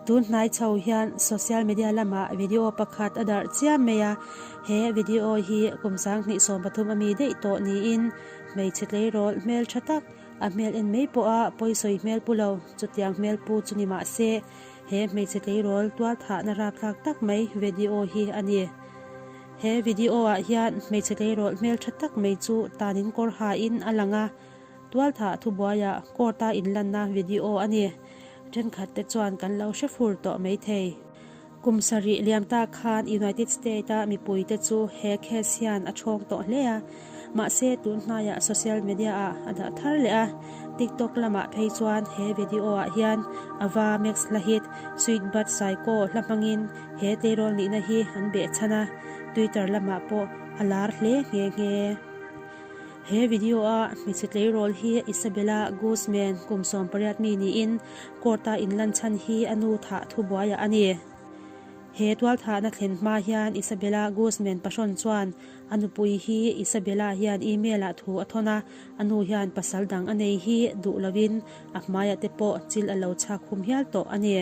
Tun hnai chho hian social media lamah video pakhat a darh chiam mai a, he video hi kum 2013 ami daih tawh niin hmeichhe tleirawl hmel tha tak a hmel en mai pawha pawisawi hmel pu lo chutiang hmel pu chu ni mah se he hmeichhe tleirawl tualthahna rapthlak tak mai video hi a ni. He video ah hian hmeichhe tleirawl hmel tha tak mai chu tanin kawr hain a lang a. Tualthah thubuaiah court-a inlanna video a ni. Thenkhatte chuan kan lo hre fur tawh mai thei. Kum sarih liam ta khan United State-a mipuite chu he case hian a chhawng tawh hle a. Mahse, tun hnaiah social media-ah a dah thar leh a. TikTok lamah phei chuan he video-ah hian Ava Max hla hit Sweet But Psycho hla hmangin he tleirawl nihna hi an behchhan a. Twitter lamah pawh a lar hle nghe nghe. He video-a hmeichhe tleirawl hi Isabella Guzman kum 18 mi niin court-a inlan chhan hi a nu thah thubuaiah a ni. He tualthahna thlen hma hian Isabella Guzman pahrawn chuan a nupui hi Isabella hian email-ah thu a thawn a, a nu hian pasal dang a nei hi duh lovin a hmaiah te pawh chil a lo chhak hum hial tawh a ni.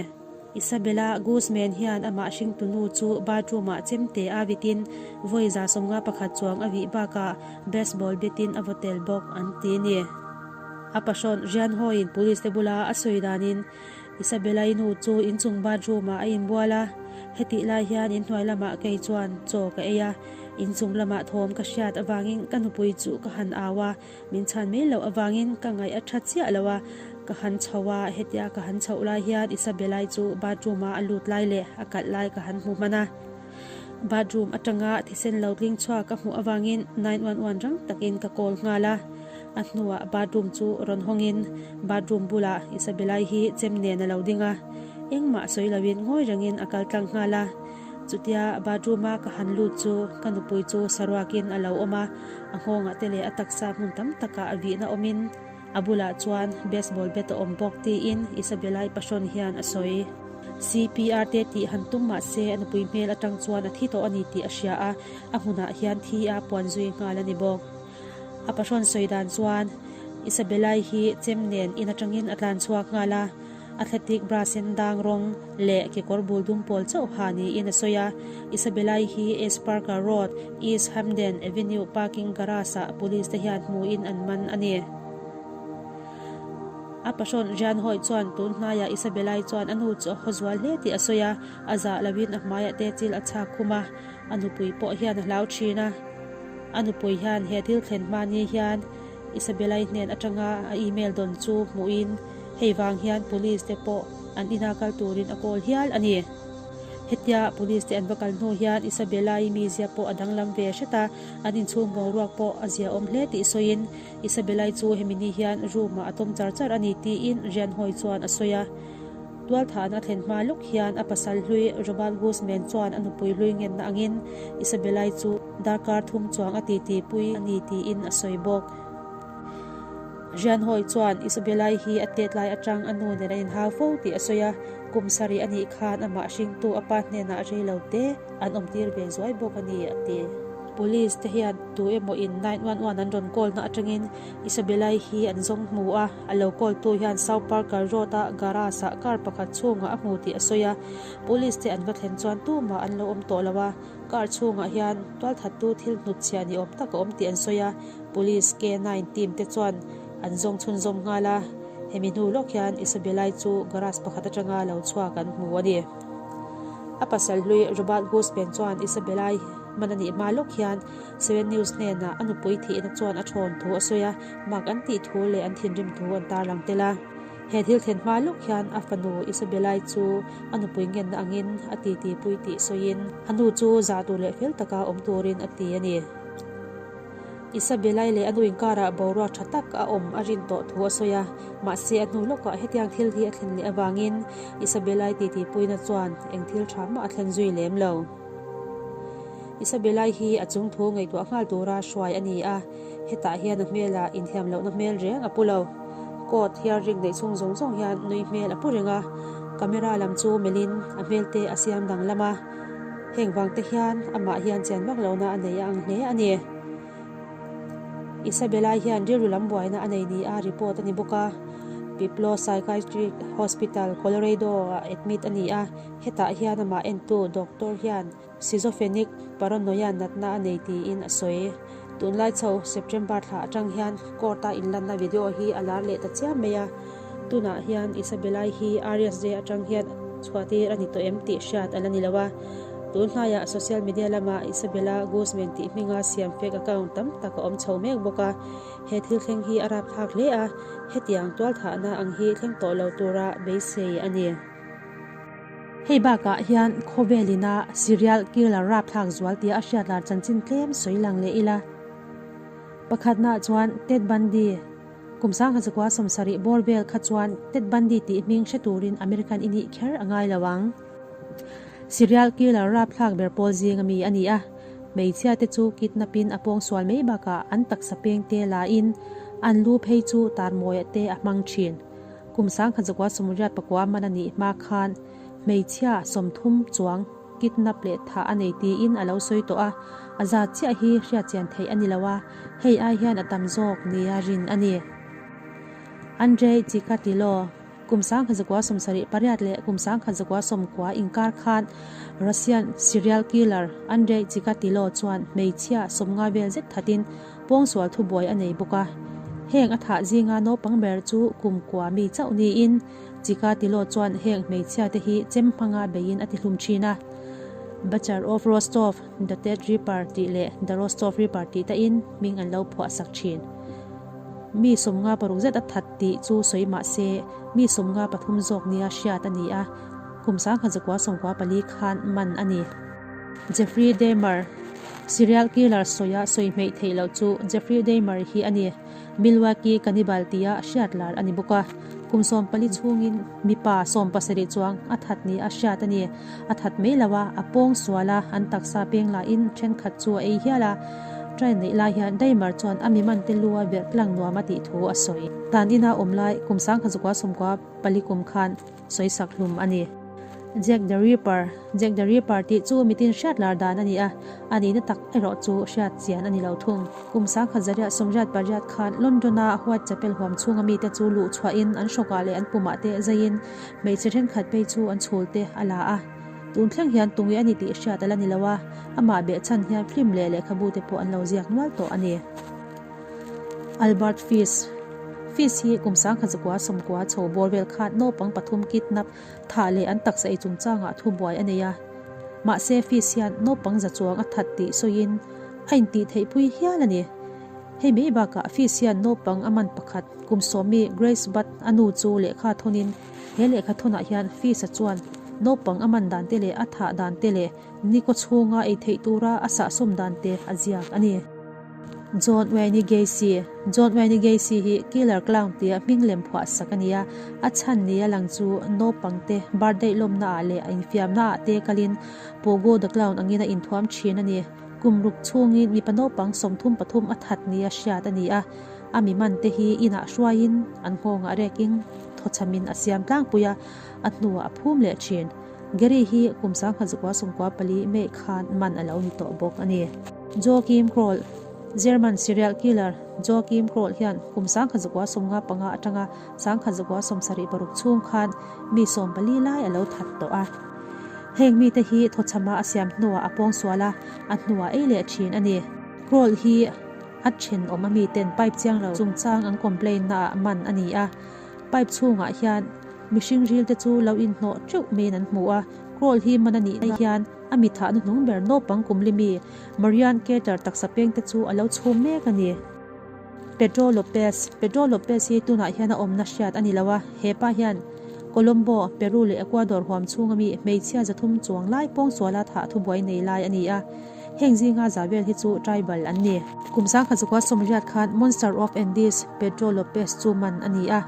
Isabella Guzman hian amah hringtunu chu bathroom-ah chemte a vitin vawi 51 chuang a vih bakah baseball bat-in a vaw tel bawk an ti ni. A pahrawn Rian Hawiin police te bula a sawi danin Isabella-i nu chu inchung bathroom-ah a inbual a, hetih lai hian inhnuai lamah kei chuan chaw ka ei a, inchung lamah thawm ka hriat avangin ka nupui chu ka han au a, Min chhan mai loh avangin ka ngaih a tha chiah lo a, ka han chho a, hetia ka han chhoh lai hian Isabella-i chu bathroom-a a lut lai leh a kalh lai ka han hmu hman a. Bathroom atanga thisen lo tling chhuak ka hmuh avangin 911 rang takin ka call nghal a. A hnuah bathroom chu rawn hawngin bathroom bulah Isabella-i hi chem nen a lo ding a, engmah sawi loin ngawi rengin a kal tlang nghal a. Chutia bathroom-a ka han lut chu ka nupui chu saruakin a lo awm a. A nghawngah te leh a taksa hmun tam takah a vihna awmin a bulah chuan baseball bat a awm bawk tiin Isabella-i pahrawn hian a sawi. CPR te tih han tum mah se a nupui hmel atang chuan a thi tawh a ni tih a hria a, a hmunah hian thi a puan zui nghal a ni bawk. A pahrawn sawi dan chuan Isabella-i hi chem nen in atangin a tlan chhuak nghal a. Athletic bra sen dang rawng leh kekawr bul dum pawl chauh ha niin a sawi a. Isabella-i hi East Parker Road, East Hampden Avenue parking garage-ah police te hian hmuin an man a ni. A pahrawn Rian Hawi chuan tun hnaiah Isabella-i chuan a nu chu a haw zual hle tih a sawi a, a zah loin a hmaiah te chil a chhak khum a, a nupui pawh hian a hlau thin a. A nupui hian he thil thlen hma ni hian Isabella-i hnen atanga a email dawn chu hmuhin hei vang hian police te pawh an ina kal turin a call hial a ni. Hetia police te an va kal hnu hian Isabella-i mizia pawh a danglam ve hret a, an inchhung boruak pawh a ziaawm hle tih sawiin Isabella-i chu hemi ni hian room-ah a tawm char char a ni tiin Rianhawi chuan a sawi a. Tualthahna a thlen hma lawk hian a pasal hlui Robert Guzman chuan a nupui hlui ngenna angin Isabella-i chu darkar thum chuang a titipui a ni tiin a sawi bawk. Rianhawi chuan Isabella-i hi a tet lai atang a nu nen a inhau fo tih a sawi a, kum sarih a nih khan amah hringtu a pa hnenah rei lo te an awmtir ve zuai bawk a ni a ti. Police te hian tu emaw in 911 an rawn call na atangin Isabella-i hi an zawng hmu a, a lo call tu hian South Parker Road-a garage ah car pakhat chhungah a hmu tih a sawi a, police te an va thlen chuan tumah an lo awm tawh lo a, car chhungah hian tualthattu thil hnutchhiah ni awm tak a awm tih an sawi a, police K9 team te chuan an zawng chhunzawm nghal a, hemi hnu lawk hian Isabella-i chu garage pakhat atanga lo chhuak an hmu a ni. A pasal hlui Robert Guzman chuan Isabella-i hman a nih hma lawk hian Seven News hnenah a nupui thihna chuan a thawn thu a sawi a, mak an tih thu leh an thinrim thu an tarlang tel a. He thil thlen hma lawk hian a fanu Isabella-i chu a nupui ngenna angin a titipui tih sawiin a nu chu zah tur leh fel taka awm turin a ti a ni. Isabella-i leh a nu inkarah boruak tha tak a awm a rin tawh thu a sawi a, mahse a hnu lawkah hetiang thil hi a thlen leh avangin Isabella-i titipuina chuan eng thil tha mah a thlen zui lem lo. Isabella-i hi a chung thu ngaihtuah nghal tura hruai a ni a, hetah hian a hmelah inthiam lohna hmel reng a pu lo. Court hearing neih chhung zawng zawng hian nui hmel a pu reng a, camera lam chu melhin a hmel te a siam danglam a, heng vang te hian amah hian chian vak lohna a nei a ang hle a ni. Isabella-i hian rilru lam buaina a nei ni a report a ni bawk a. Pueblo Psychiatric Hospital, Colorado-ah admit a ni a. Hetah hian amah entu doctor hian Schizophrenic paranoia natna a nei tiin a sawi. Tunlai chho September thla atang hian court-a inlanna video hi a lar leh ta chiam mai a. Tunah hian Isabella-i hi RSJ atang hian chhuahtir a ni tawh em tih hriat a la ni lo a. Tun hnaiah social media lama Isabella Guzman tih hminga siam fake account tam tak a awm chho mek bawk a. He thil thleng hi a rapthlak hle a, hetiang tualthahna ang hi thleng tawh lo tura beisei a ni. Hei bakah hian khawvelina serial killer rapthlak zual tia a hriat lar chanchin tlem sawi lang leh ila. Pakhatnaah chuan Ted Bundy, kum 1900 70 bawr vel kha chuan Ted Bundy tih hming hre turin American i nih kher a ngai lo ang. Serial killer rapthlak ber pawl zing ami a ni a, hmeichhia te chu kidnap in a pawng sual mai bakah an taksa peng te la in an lu phei chu tarmawiah te a hmang thin. Kum 1994 man a nih hma khan hmeichhia 30 chuang kidnap leh thah a nei tiin a lo sawi tawh a, a zat chiah hi hriatchian theih a ni lo a, hei ai hian a tam zawk nia rin a ni. Andrei Chikatilo, Kum 1978 leh kum 1990 inkar khan Russian serial killer Andrei Chikatilo chuan hmeichhia 50 vel zet thatin pawngsual thubuai a nei bawk a. Heng a thah zinga naupang ber chu kum kua mi chauh niin Chikatilo chuan heng hmeichhia te hi chem hmanga beiin a tihlum thin a. Butcher of Rostov, The Ted Ripper tih leh The Rostov Ripper tih tain hming an lo phuahsak thin. Mi 56 zet a that tih chu sawi mah se, mi 53 zawk nia hriat a ni a, kum 1994 khan man a ni. Jeffrey Dahmer, Serial killer sawia sawi hmeih theih loh chu Jeffrey Dahmer hi a ni. Milwaukee Cannibal tia hriat lar a ni bawk a, kum 14 chhungin mipa 17 chuang a that nia hriat a ni. A that mai lo a, a pawng sual a, an taksa peng lahin thenkhat chu a ei hial a. Train neih lai hian Dahmer chuan a mi mante lu a verh tlang nuam a tih thu a sawi. Tan ina awm lai kum 1994 kum khan sawisak hlum a ni. Jack the Ripper, Jack the Ripper tih chu mitin hriat lar dan a ni a, a nihna tak erawh chu hriat chian a ni lo thung. Kum 1988 khan London-a Whitechapel huam chhunga mite chu luh chhuahin an hrawkah leh an pumah te zaiin hmeichhe thenkhat phei chu an chhul te a la a. Tun thleng hian tunge a ni tih hriat a la ni lo a, amah behchhan hian film leh lehkhabu te pawh an lo ziak nual tawh a ni. Albert Fish Fish hi kum 1990 chho bawr vel khan naupang pathum kidnap thah leh an taksa ei chungchangah thubuai a nei a. Mahse Fish hian naupang za chuang a that tih sawiin a intih theihpui hial a ni. Hei mai bakah Fish hian naupang a man pakhat kum sawmi Grace Budd a nu chu lehkha thawnin he lehkha thawnah hian Fish-a chuan naupang a man dan te leh a thah dan te leh Ni kaw chhunga ei theih tura a sahsawm dan te a ziak a ni. John Wayne Gacy John Wayne Gacy hi Killer Clown tia hming lem phuah sak a ni a, a chhan ni a lang chu naupang te birthday lawmna ah leh a infiamna ah te kalin Pogo the Clown angin a inthuam thin a ni. Kum ruk chhungin mipa naupang 33 a that nia hriat a ni a, a mi man te hi inah hruaiin an nghawngah reking thawchhamin a siam tlangpui a, a hnuah a phum leh thin. Gary hi kum 1994 May khan man a lo ni tawh bawk a ni. Joachim Kroll, German serial killer Joachim Kroll hian kum 1995 atanga 1976 chhung khan mi 14 lai a lo that tawh a. Heng mite hi thawchhama a siam hnuah a pawng sual a, a hnuah ei leh thin a ni. Kroll hi a thenawm a miten pipe chiang lo chungchang an complain naah man a ni a. Pipe chhungah hian mihring ril te chu lo inhnawh teuh maiin an hmu a, Kroll hi man a nih lai hian a mi thah hnuhnung ber naupang kum li mi Marianne Cater taksa peng te chu a lo chhum mek a ni. Pedro Lopez Pedro Lopez hi tunah hian a awmna hriat a ni lo a, he pa hian Colombo, Peru leh Ecuador huam chhunga mi hmeichhia 300 chuang lai pawngsuala thah thubuai nei lai a ni a. Heng zinga za vel hi chu tribal an ni. Kum 1980 khan Monster of Andes Pedro Lopez chu man a ni a,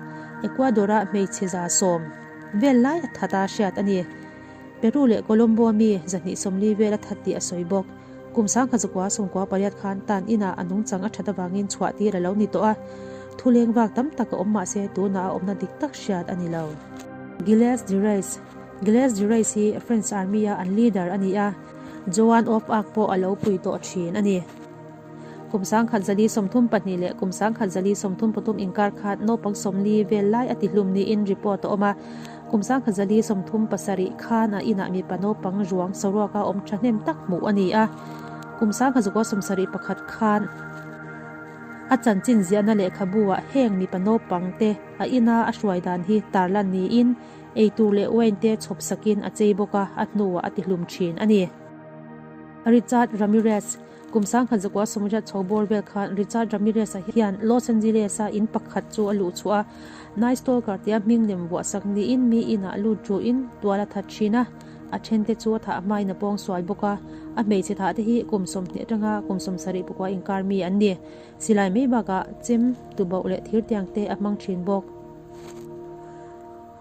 Ecuador-a hmeichhe 110 vel lai a that a hriat a ni. Peru leh Colombo mi 240 vel a that tih a sawi bawk. Kum 1998 khan tan inah a nungchang a that avangin chhuah tir a lo ni tawh a, thuleng vak tam tak a awm mahse tunah a awmna dik tak hriat a ni lo. Gilles de Rais Gilles de Rais hi French Army-a an leader a ni a, Joan of Arc pawh a lo pui tawh thin a ni. Kum 1032 leh kum 1033 inkar khan naupang 40 vel lai a tihlum niin report a awm a. Kum 1037 khan a inah mipa naupang ruang saruaka awm thahnem tak hmuh a ni a. Kum 1971 khan a chanchin ziahna lehkhabu ah heng mipa naupang te a ina a hruai dan hi tarlan niin eitur leh wine te chhawp sakin a chei bawk a, a hnuah a tihlum thin a ni. Richard Ramirez, Kum 1980 chho bawr vel khan Richard Ramirez-a hian Los Angeles-a in pakhat chu a luh chhuah a, Night Stalker tia hming lem vuah sak niin mi inah lut ruhin tual a that thin a, a thente chu a thah hmain a pawng sual bawk a, a hmeichhe thah te hi kum 20 atanga kum 70 pukua inkar mi an ni. Silai mai bakah chem, tuboh leh thirtiang te a hmang thin bawk.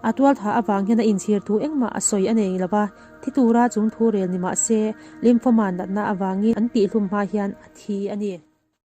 A tual thah avang hian a inchhir thu engmah a sawi a nei lo va, Thi tura chung thu rel ni mah se, lymphoma natna avangin an tihhlum hma hian a thi a ni.